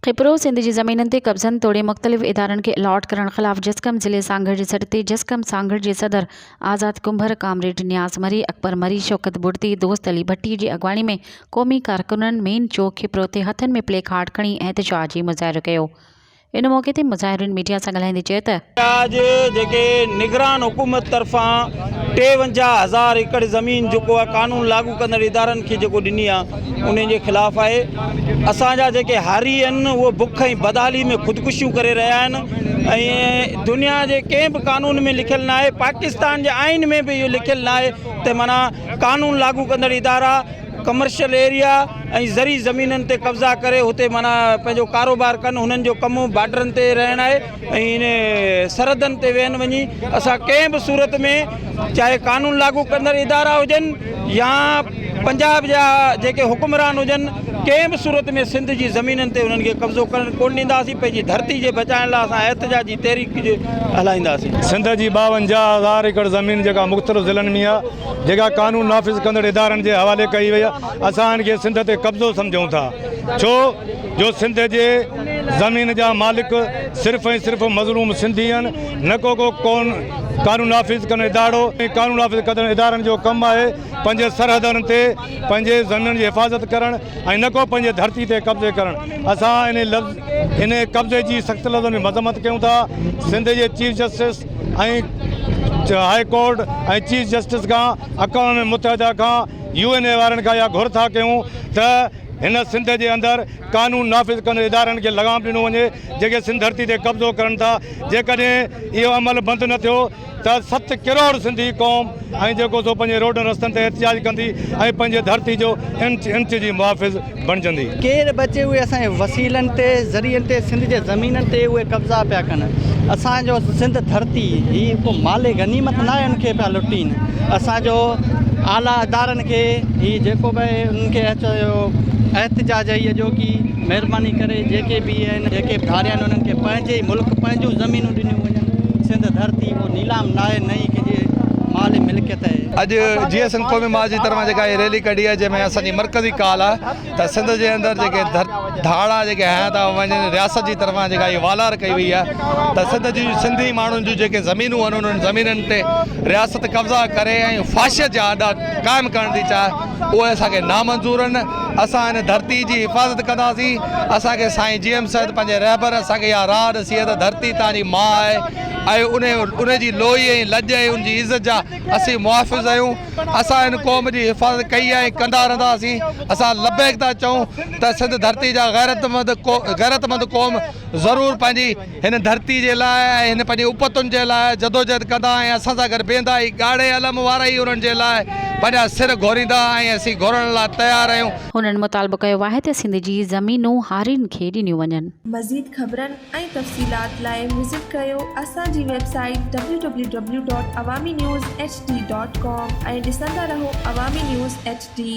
کپرو، سنڌ جي زمينن تي قبضن توڙي مختلف ادارن کي الاٽ ڪرڻ خلاف جسقم ضلعي سانگهڙ جي سڏ تي جسقم سانگهڙ جي صدر آزاد ڪنڀر، ڪامريڊ نياز مري، اڪبر مري، شوڪت بڙدي، دوست علي ڀٽي جي اڳواڻي ۾ قومي ڪارڪنن مين چوڪ کپرو تي هٿن ۾ پلي ڪارڊ کڻي احتجاجي مظاهرو ڪيو. ان موقعي تي مظاهرين ميڊيا سان ڳالهائيندي چيو ته. اڄ جيڪي نگران حڪومت طرفان 53 هزار ايڪڙ زمين جيڪو آهي قانون لاڳو ڪندڙ ادارن کي جيڪو ڏني آهي انهن جي خلاف آهي اسان جا جيڪي هاري آهن اهي بک ۽ بدحالي ۾ خودڪشيون ڪري رهيا آهن ۽ دنيا جي ڪنهن به قانون ۾ لکيل ناهي پاڪستان جي آئين ۾ به اهو لکيل ناهي ته معنيٰ قانون لاڳو ڪندڙ ادارا ڪمرشل ايريا ۽ زرعي زمينن تي قبضا ڪري هتي معنيٰ پنهنجو ڪاروبار ڪن هنن جو ڪم بارڊرن تي رهڻ آهي ۽ ان سرحدن تي ويهن وڃي اسان ڪنهن به صورت ۾ چاهي قانون لاڳو ڪندڙ ادارا هجن يا پنجاب جا جيڪي حڪمران هجن ڪنهن به صورت ۾ سنڌ جي زمينن تي انهن کي قبضو ڪرڻ ڪونه ڏينداسين پنهنجي ڌرتي جي بچائڻ لاء اسان احتجاجي تحريڪ هلائينداسين. سنڌ جي 52 هزار ايڪڙ زمين جيڪا مختلف ضلعن ۾ آهي جيڪا قانون نافذ ڪندڙ ادارن جي حوالي ڪئي وئي آهي، اسان ان کي سنڌ تي قبضو سمجهون ٿا، ڇو جو سنڌ جي زمين جا مالڪ صرف ۽ صرف مظلوم سنڌي آهن، نه ڪو ڪو قانون نافذ ڪندڙ ادارو ۽ قانون نافذ ڪندڙ ادارن جو ڪم آهي پنهنجي سرحدن تي پنهنجي زمين جي حفاظت ڪرڻ ۽ نه ڪو پنهنجي ڌرتي تي قبضي ڪرڻ، اسان ان لفظ ان قبضي جي سخت لفظن ۾ مذمت ڪيون ٿا، سنڌ جي chief justice ۽ high court ۽ chief justice کان اقوام متحده کان يو اين اي وارن کان اها گهر ٿا ڪيون ته هن سنڌ جي اندر قانون نافذ ڪندڙ ادارن کي لغام ڏنو وڃي جيڪي سنڌ ڌرتي تي قبضو ڪرن ٿا جيڪڏهن اهو عمل بند نه ٿيو ته ست ڪروڙ سنڌي قوم ۽ جيڪو سو پنهنجي روڊن رستن تي احتجاج ڪندي ۽ پنهنجي ڌرتي جو انچ انچ جي محافظ بڻجندي. ڪير به اچي اهي اسان جي وسيلن تي ذريعن تي سنڌ جي زمينن تي اهي قبضا پيا ڪن اسان جو سنڌ ڌرتي هي ڪو مال غنيمت ناهي ان کي پيا لٽين اسان جو اعليٰ ادارن کي هي جيڪو به انهن کي احتجاج هي اڄوڪي مهرباني ڪري جيڪي به آهن جيڪي به ڌاريا آهن انهن کي پنهنجي ئي ملڪ پنهنجون زمينون ڏنيون وڃن سنڌ ڌرتي ڪو نيلام ناهي نه ئي ڪنهن جي مال ملڪيت آهي. اڄ جيئي سنڌ قومي محاذ جي طرفان جيڪا هي ريلي ڪڍي آهي جنهن ۾ اسان جي مرڪزي ڪال آهي ته سنڌ جي اندر جيڪي ڌاڙا جيڪي هنيا ٿا وڃن رياست جي طرفان جيڪا هي والار ڪئي وئي آهي ته سنڌ جي سنڌي ماڻهن جون جيڪي زمينون آهن انهن زمينن تي رياست قبضا ڪري ۽ فاشيت جا اڏا قائم ڪرڻ ٿي چاهي اهي اسان کي نامنظور آهن اسان هن ڌرتي جي حفاظت ڪنداسين اسان کي سائين جي ايم سيد پنهنجي رهبر اسان کي اها راهه ڏسي آهي ته ڌرتي توهان جي ماء آهي ۽ ان جي لوئي ۽ لڄ ۽ ان جي عزت جا اسين محافظ آهيون اسان هن قوم جي حفاظت ڪئي آهي ۽ ڪندا رهنداسين اسان لبيڪ ٿا چئون ته سنڌ ڌرتي جا غيرتمند غيرتمند قوم ضرور پنهنجي هن ڌرتي جي لاء ۽ هن پنهنجي اپتن جي لاء جدوجهد ڪندا ۽ اسان سان گڏ بيهندا ۽ ڳاڙهي علم وارا ئي انهن جي لاء پنهنجا سر گهوريندا ۽ اسين گهورڻ لاء تيار آهيون. هنن مطالبو ڪيو آهي ته سنڌ جي زمينون هارين کي ڏنيون وڃن. مزيد خبرن ۽ تفصيلات لاء وزٽ ڪريو اسان جي website W W W dot Awami news H D dot com ۽ ڏسندا رهو عوامي نيوز ايڇ ڊي.